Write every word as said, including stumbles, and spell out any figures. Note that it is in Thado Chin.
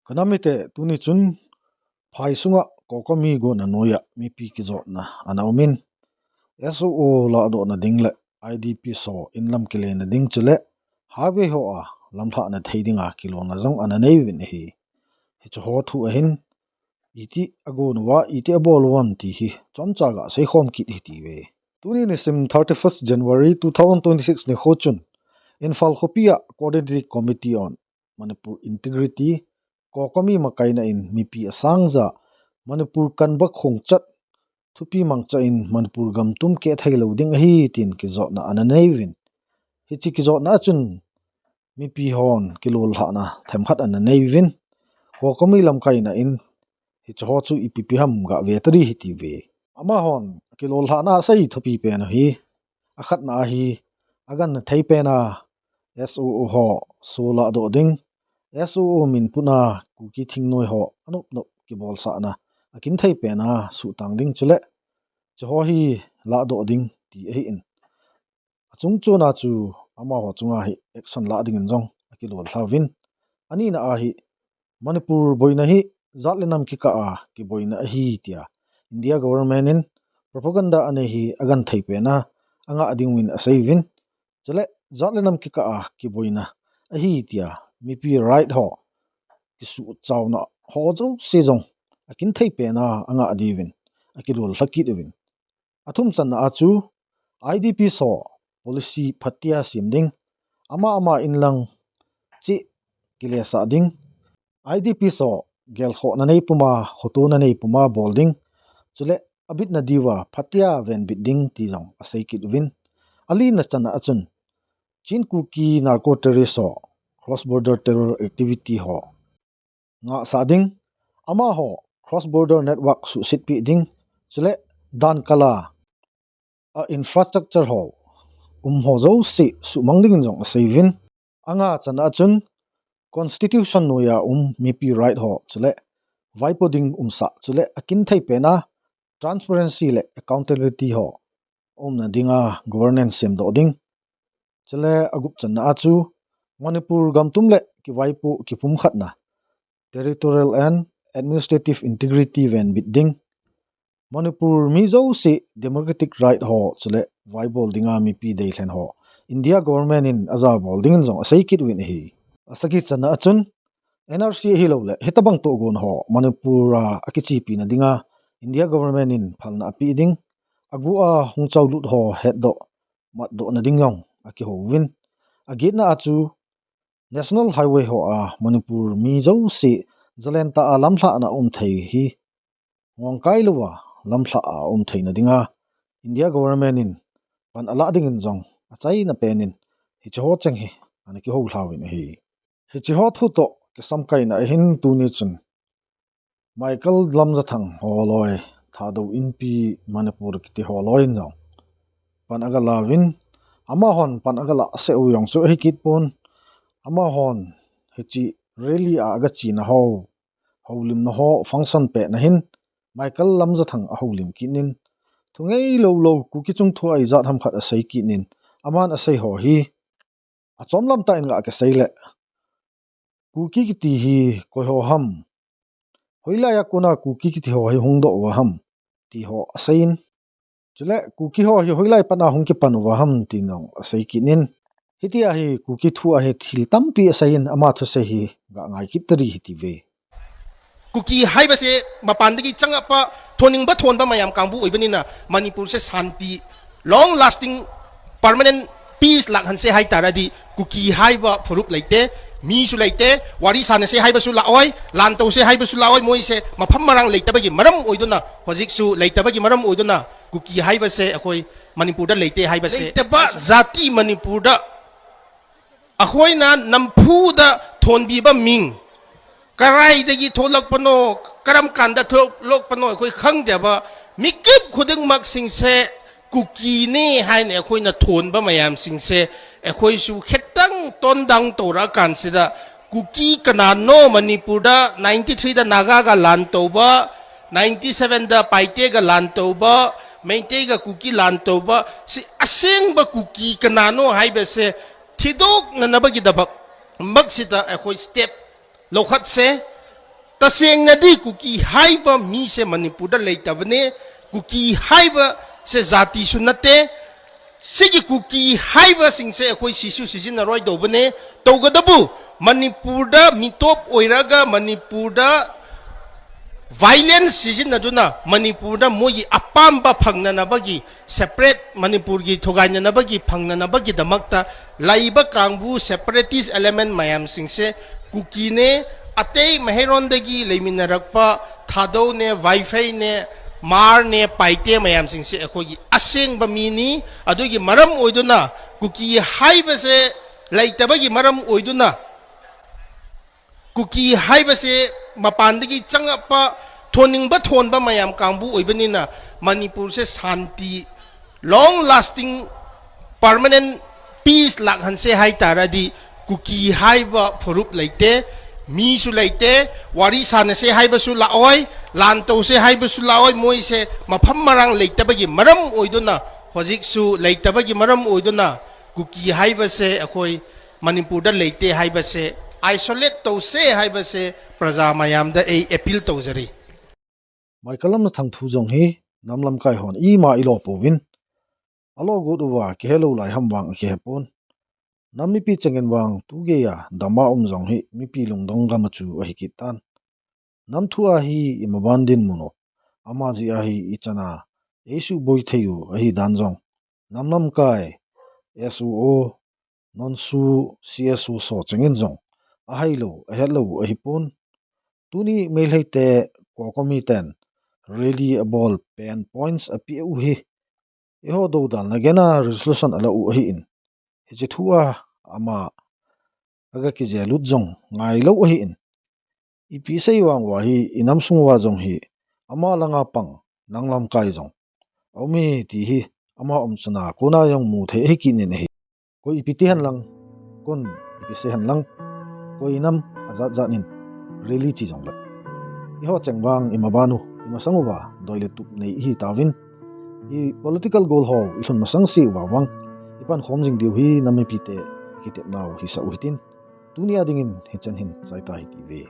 Kanam mite, tuni chun phai sunga COCOMI gonna noiya mipi kijotna ana umin, S O O lahdohna ding le I D Ps ho inlam kilena ding chule highway hoa lamlhahna thei dinga kilona jong ana nei uvin ahi. Hiche ho thu ahin, iti agon uva, iti abol uvem ti hi chomcha gaseikhom kit hitiuve. Tuni nisim thirty-first January two thousand twenty-six nikho chun Imphal khopia Coordinating Committee on Manipur Integrity, COCOMI makaina in mipi asangja Manipur kanbak khongchat thupi mangcha in Manipur gamtum kehthei lou ding ahi tin kijotna ana nei uvin. Hiche kijotna a chun mipi hon kilollhahna themkhat ana nei uvin, COCOMI lamkaina in hiche ho chu ipi pi ham gave tadi hitiuve. Amahon kilollhahna asei thupi pen u hi, akhatna ahi, agangthei pena S O O ho soh lahdoh ding, S O O min putna Kuki thingnoi ho anop nop kibolsahna akinthei pena suhtang ding chule hiche ho hi lahdoh ding ti ahin, achungchona chu amaho chunga hi action lah dingin jong akilollha uvin. Anina ahi, Manipur boina hi jat le nam kikah a kiboina ahi tia India government in propaganda anei hi agangthei pena angah dinguvin asei uvin. Chule jat le nam kikah a kiboina ahi tia mipi right ho kisuhchauna ho jouse jong akinthei pena angah diuvin akilollha kit uvin. Athum channa a chu I D Ps ho policy phatea sem ding, ama ama inlang cheh kilesah ding, I D Ps ho gelkhohna nei puma, khotona nei puma bol ding, chule abitna diuva phatea venbit ding ti jong asei kit uvin. Alina channa a chun Chin Kuki narco terrorist ho, cross border terror activity ho ngahsah ding, amaho cross border network suhsetpeh ding, chule dan kala a infrastructure ho um ho jouse suhmang dingin jong asei uvin. Anga channa a chun constitution noiya um mipi right ho chule vaipo ding umsah chule akinthei pena transparency le accountability ho umna dinga governance semdoh ding. Chule agup channa a chu Manipur gamtum le kivaipo kipumkhatna, territorial and administrative integrity venbit ding, Manipur mi jouse democratic right ho chule vaibol dinga mipi deilhen ho India government in ajabol dingin jong asei kit uvin ahi. Asagi channa a chun N R C ahilouleh hitobang tohgon ho Manipur a akichepina dinga India government in phalna apeh ding, agu a hung chaolut ho hetdoh matdohna ding jong akihou uvin. Agetna a chu National Highway hoa Manipur mi jouse jalentah a lamlhahna umthei hi ngongkai louva lamlhah a umtheina dinga India government in pan alah dingin jong achaina penin hiche ho cheng hi ana kihoulha uvin ahi. Hiche ho thu toh kisamkaina ahin tuni chun Michael Lamjathang holoi Thadou Inpi Manipur kiti holoi in jong pan agalauvin, amahon pan agalah seh u jong chu ahikit pon, amahon hiche rally a agachena ho, houlimna ho function petna hin Michael Lamjathang ahoulim kitnin, thungeilou lou Kuki chungthua ijat ham khat asei kitnin, aman asei ho hi achomlam tah in gakisei leh, Kuki kiti hi koiho ham, hoilaiya kona Kuki kiti ho hi hungdoh uva ham, tiho aseiyin. Chule Kuki ho hi hoilai pat a hung kipan uva ham tin jong asei kitnin. Hitia hi Kuki thu a hi thil tampi aseiyin, ama thusei hi gangai kit tadi hitiuve. Cookie ꯍꯥꯏꯕꯁꯦ ꯃꯄꯥꯟꯗꯒꯤ ꯆꯪꯉꯛꯄ, ꯊꯣꯟꯅꯤꯡꯕ ꯊꯣꯟꯕ ꯃꯌꯥꯝ ꯀꯥꯡꯕꯨ ꯑꯣꯏꯕꯅꯤꯅ ꯃꯅꯤꯄꯨꯔꯁꯦ ꯁꯥꯟꯇꯤ, long lasting, permanent peace ꯂꯥꯛꯍꯟꯁꯦ ꯍꯥꯏ ꯇꯥꯔꯗꯤ ꯀꯨꯀꯤ ꯍꯥꯏꯕ ꯐꯨꯔꯨꯞ ꯂꯩꯇꯦ, ꯃꯤꯁꯨ ꯂꯩꯇꯦ, ꯋꯥꯔꯤ ꯁꯥꯟꯅꯁꯦ ꯍꯥꯏꯕꯁꯨ ꯂꯥꯛꯑꯣꯏ, ꯂꯥꯟ ꯇꯧꯁꯦ ꯍꯥꯏꯕꯁꯨ ꯂꯥꯛꯑꯣꯏ꯫ ꯃꯣꯏꯁꯦ ꯃꯐꯝ ꯃꯔꯥꯡ ꯂꯩꯇꯕꯒꯤ ꯃꯔꯝ ꯑꯣꯏꯗꯨꯅ, ꯍꯧꯖꯤꯛꯁꯨ ꯂꯩꯇꯕꯒꯤ ꯃꯔꯝ ꯑꯣꯏꯗꯨꯅ ꯀꯨꯀꯤ ꯍꯥꯏꯕꯁꯦ ꯑꯩꯈꯣꯏ ꯃꯅꯤꯄꯨꯔꯗ ꯂꯩꯇꯦ ꯍꯥꯏꯕꯁꯦ, ꯂꯩꯇꯕ ꯖꯥꯇꯤ ꯃꯅꯤꯄꯨꯔꯗ ꯑꯩꯈꯣꯏꯅ ꯅꯝꯐꯨꯗ ꯊꯣꯟꯕꯤꯕ ꯃꯤꯡ, ꯀꯔꯥꯏꯗꯒꯤ ꯊꯣꯛꯂꯛꯄꯅꯣ, ꯀꯔꯝ ꯀꯥꯟꯗ ꯊꯣꯛꯂꯛꯄꯅꯣ ꯑꯩꯈꯣꯏ ꯈꯪꯗꯦꯕ, ꯃꯤꯀꯨꯞ ꯈꯨꯗꯤꯡꯃꯛꯁꯤꯡꯁꯦ ꯀꯨꯀꯤꯅꯤ ꯍꯥꯏꯅ ꯑꯩꯈꯣꯏꯅ ꯊꯣꯟꯕ ꯃꯌꯥꯝꯁꯤꯡꯁꯦ ꯑꯩꯈꯣꯏꯁꯨ ꯈꯤꯇꯪ tone down ꯇꯧꯔꯛꯑꯀꯥꯟꯁꯤꯗ, ꯀꯨꯀꯤ ꯀꯅꯥꯅꯣ? ꯃꯅꯤꯄꯨꯔꯗ ninety threeꯗ ꯅꯥꯒꯥꯒ ꯂꯥꯟ ꯇꯧꯕ, ninety sevenꯗ ꯄꯥꯏꯇꯦꯒ ꯂꯥꯟ ꯇꯧꯕ, ꯃꯩꯇꯩꯒ ꯀꯨꯀꯤ ꯂꯥꯟ ꯇꯧꯕ, ꯁꯤ ꯑꯁꯦꯡꯕ ꯀꯨꯀꯤ ꯀꯅꯥꯅꯣ ꯍꯥꯏꯕꯁꯦ ꯊꯤꯗꯣꯛꯅꯅꯕꯒꯤꯗꯃꯛ ꯃꯛꯁꯤꯗ ꯑꯩꯈꯣꯏ step ꯂꯧꯈꯠꯁꯦ꯫ ꯇꯁꯦꯡꯅꯗꯤ ꯀꯨꯀꯤ ꯍꯥꯏꯕ ꯃꯤꯁꯦ ꯃꯅꯤꯄꯨꯔꯗ ꯂꯩꯇꯕꯅꯦ꯫ ꯀꯨꯀꯤ ꯍꯥꯏꯕꯁꯦ ꯖꯥꯇꯤꯁꯨ ꯅꯠꯇꯦ꯫ ꯁꯤꯒꯤ ꯀꯨꯀꯤ ꯍꯥꯏꯕꯁꯤꯡꯁꯦ ꯑꯩꯈꯣꯏ ꯁꯤꯁꯨ ꯁꯤꯖꯤꯟꯅꯔꯣꯏꯗꯧꯕꯅꯦ꯫ ꯇꯧꯒꯗꯕꯨ ꯃꯅꯤꯄꯨꯔꯗ ꯃꯤꯇꯣꯞ ꯑꯣꯏꯔꯒ ꯃꯅꯤꯄꯨꯔꯗ violence ꯁꯤꯖꯤꯟꯅꯗꯨꯅ ꯃꯅꯤꯄꯨꯔꯗ ꯃꯣꯏꯒꯤ ꯑꯄꯥꯝꯕ ꯐꯪꯅꯅꯕꯒꯤ, separate ꯃꯅꯤꯄꯨꯔꯒꯤ ꯊꯨꯒꯥꯏꯅꯅꯕꯒꯤ, ꯐꯪꯅꯅꯕꯒꯤꯗꯃꯛꯇ ꯂꯩꯕ ꯀꯥꯡꯕꯨ separatist element ꯃꯌꯥꯝꯁꯤꯡꯁꯦ ꯀꯨꯀꯤꯅꯦ, ꯑꯇꯩ ꯃꯍꯩꯔꯣꯟꯗꯒꯤ ꯂꯩꯃꯤꯟꯅꯔꯛꯄ ꯊꯥꯗꯧꯅꯦ, ꯋꯥꯏꯐꯩꯅꯦ, ꯃꯥꯔꯅꯦ, ꯄꯥꯏꯇꯦ ꯃꯌꯥꯝꯁꯤꯡꯁꯦ ꯑꯩꯈꯣꯏꯒꯤ ꯑꯁꯦꯡꯕ ꯃꯤꯅꯤ꯫ ꯑꯗꯨꯒꯤ ꯃꯔꯝ ꯑꯣꯏꯗꯨꯅ ꯀꯨꯀꯤ ꯍꯥꯏꯕꯁꯦ ꯂꯩꯇꯕꯒꯤ ꯃꯔꯝ ꯑꯣꯏꯗꯨꯅ ꯀꯨꯀꯤ ꯍꯥꯏꯕꯁꯦ ꯃꯄꯥꯟꯗꯒꯤ ꯆꯪꯉꯛꯄ ꯊꯣꯟꯅꯤꯡꯕ ꯊꯣꯟꯕ ꯃꯌꯥꯝ ꯀꯥꯡꯕꯨ ꯑꯣꯏꯕꯅꯤꯅ ꯃꯅꯤꯄꯨꯔꯁꯦ ꯁꯥꯟꯇꯤ, long lasting, permanent peace ꯂꯥꯛꯍꯟꯁꯦ ꯍꯥꯏ ꯇꯥꯔꯗꯤ ꯀꯨꯀꯤ ꯍꯥꯏꯕ ꯐꯨꯔꯨꯞ ꯂꯩꯇꯦ, ꯃꯤꯁꯨ ꯂꯩꯇꯦ, ꯋꯥꯔꯤ ꯁꯥꯟꯅꯁꯦ ꯍꯥꯏꯕꯁꯨ ꯂꯥꯛꯑꯣꯏ, ꯂꯥꯟ ꯇꯧꯁꯦ ꯍꯥꯏꯕꯁꯨ ꯂꯥꯛꯑꯣꯏ꯫ ꯃꯣꯏꯁꯦ ꯃꯐꯝ ꯃꯔꯥꯡ ꯂꯩꯇꯕꯒꯤ ꯃꯔꯝ ꯑꯣꯏꯗꯨꯅ, ꯍꯧꯖꯤꯛꯁꯨ ꯂꯩꯇꯕꯒꯤ ꯃꯔꯝ ꯑꯣꯏꯗꯨꯅ ꯀꯨꯀꯤ ꯍꯥꯏꯕꯁꯦ ꯑꯩꯈꯣꯏ ꯃꯅꯤꯄꯨꯔꯗ ꯂꯩꯇꯦ ꯍꯥꯏꯕꯁꯦ, isolate ꯇꯧꯁꯦ ꯍꯥꯏꯕꯁꯦ ꯄ꯭ꯔꯖꯥ ꯃꯌꯥꯝꯗ ꯑꯩ appeal ꯇꯧꯖꯔꯤ꯫ Maikalam na thangthu jong hi, nam lamkai hon ima ilo pouvin. Alo got uva kihelou lai ham vang akihepon. Nam mipi chengin vang tugeiya dama um jong hi mipi lungdong gam a chu ahi kit tan. Nam thu a hi imaban dinmun u, ama jeh a hi ichan a eisuboi thei u ahi dan jong, nam lamkai, S O O, non-SoO, C S O so chengin jong ahailou, ahetlou ahipon. Tuni Meiteite COCOMI ten rally abol pen points apeh u hi, eiho doudal na gena resolution ala u ahin, hiche thu a ama aga kijelut jong ngailou ahin, ipi sei vang uva hi inam sung uva jong hi ama langa pang nam lamkai jong aume ti hi ama umchan a kona jong mu thei ahi kit in ahi. Koi ipi ti hen lang, kon ipi sei hen lang, koi nam ajat jat in rally chi jong le, eiho cheng vang imaban u, imasang uva doi le tup nei ihi tauvin, i political goal ho ilhun masang se uva vang ipan khom jing diu hi nam mipite kitepnau hisah u hitin, tunia dingin hichan hin chai tahite uve.